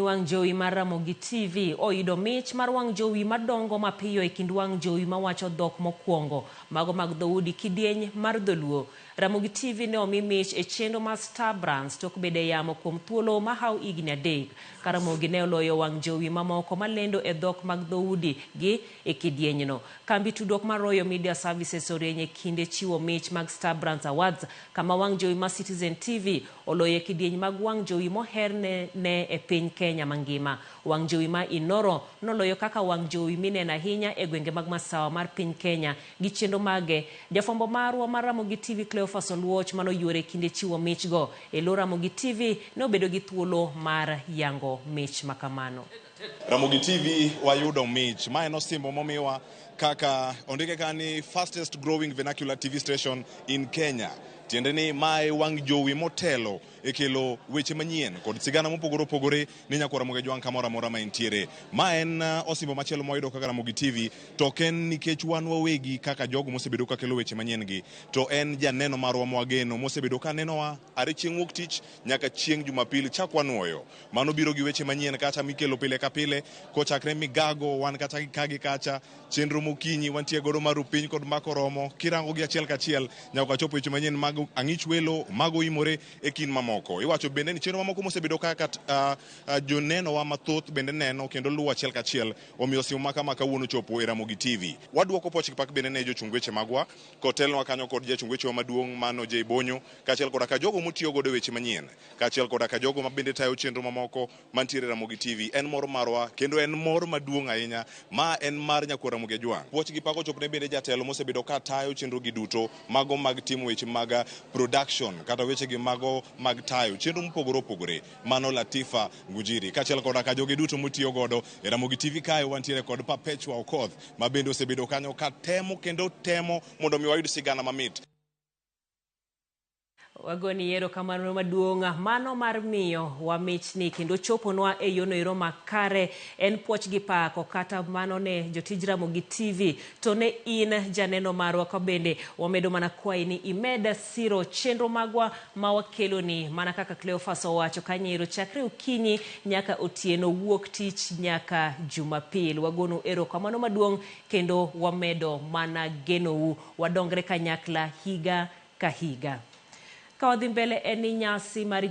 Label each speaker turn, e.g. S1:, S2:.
S1: Wang' jowi mar Ramogi TV oyudo mich mar wang' jowi madongo mapiyo e kind wang' jowi mawacho dhok mokwongo mago mag dhoudi kidieny mar dholuo. Ramogi TV ne omi mich e chenro mar Star Brands tok bedo e yamo kuom thuolo mahawo higni 3. Ka Ramogi ne oloyo wang' jowi mamoko malendo e dhok mag dhoudi gi e kidienyno. Kambi tudruok mar Royal Media Services orieny e kinde chiwo mich mag Star Brands Awards kama wang' jowi mar Citizen TV oloyo e kidieny mag wang' jowi moher ne ne e piny Kenya mangima. Wang' jowi ma Inoro noloyo kaka wang' jowi mineno ahinya e gwenge mag masawa mar piny Kenya gi chenro mage. Jafwambo marwa mar Ramogi TV Cleophas Oluoch manoyuore e kinde chiwo michgo e lo Ramogi TV ne obedo gi thuolo mar yango mich makamano.
S2: Ramogi TV wayudo mich. Ma en osimbo momiwa kaka ondike ka ni fastest growing vernacular TV station in Kenya. Tiende ni mae wang' jowi motelo e kelo weche manyien kod sigana mopogore opogore ne nyakwar Ramogi Ajwang' kamoro amora ma entiere. Ma en osimbo machielo mwayudo kaka Ramogi TV to ok en nikech wan wawegi kaka jogo mosebedo ka kelo weche manyien gi, to en janeno marwa mwageno mosebedo ka nenowa are chieng' wuok tich nyaka chieng' Jumapil chak wanuoyo. Mano biro gi weche manyien kacha mikelo pile ka pile kochakre migago wan kacha gi ka gi kacha chenro mokinyi wantie godo mar piny kod mako romo kirango gi achiel kachiel nyaka wachopo weche manyien mag ang'ich welo mago imore e kind mamoko. Iwacho bende ni chenro mamoko mosebedo kaka joneno wa mathoth bende neno kendo luwo achiel kachiel omiyo simu ma kama kawuono chopo e Ramogi TV. Wadwoko poch gi pak bende ne jochung weche magwa kotelnwa kanyo kod jachung wechewa maduong' mano Jay Bonyo kaachiel koda ka jogo motiyo godo e weche manyien kaachiel koda ka jogo ma bende tayo chenro mamoko mantiere Ramogi TV. En mor marwa kendo en mor maduong' ahinya ma en mar nyakwar Ramogi Ajwang'. Puoch gi pak ochopne bende jatelo mosebedo ka tayo chenro gi duto mago mag timo weche mag production kata weche gi mago mag tayo chenro mopogore opogore mano Latifa Ngujiri kaachiel koda ka jogi duto motiyo godo e Ramogi TV. Kae wantiere kod Perpetua Okoth ma bende osebedo kanyo ka temo kendo temo mondo mi wayud sigana mamit.
S1: Wagoni erokamano maduong' mano mar miyo wa michni kendo choponwa e yono ero makare en puoch gi pako kata mano ne jotij Ramogi TV to ne in janeno marwa ka bende wamedo mana kwayi ni imed siro chenro magwa ma wakeloni mana kaka Cleophas owacho kanyo chakre okinyi nyaka otieno wuok tich nyaka Jumapil. Wagonu erokamano maduong' kendo wamedo mana genou wadongre kanyakla higa ka higa. Ka wadhi mbele en ni nyasi mar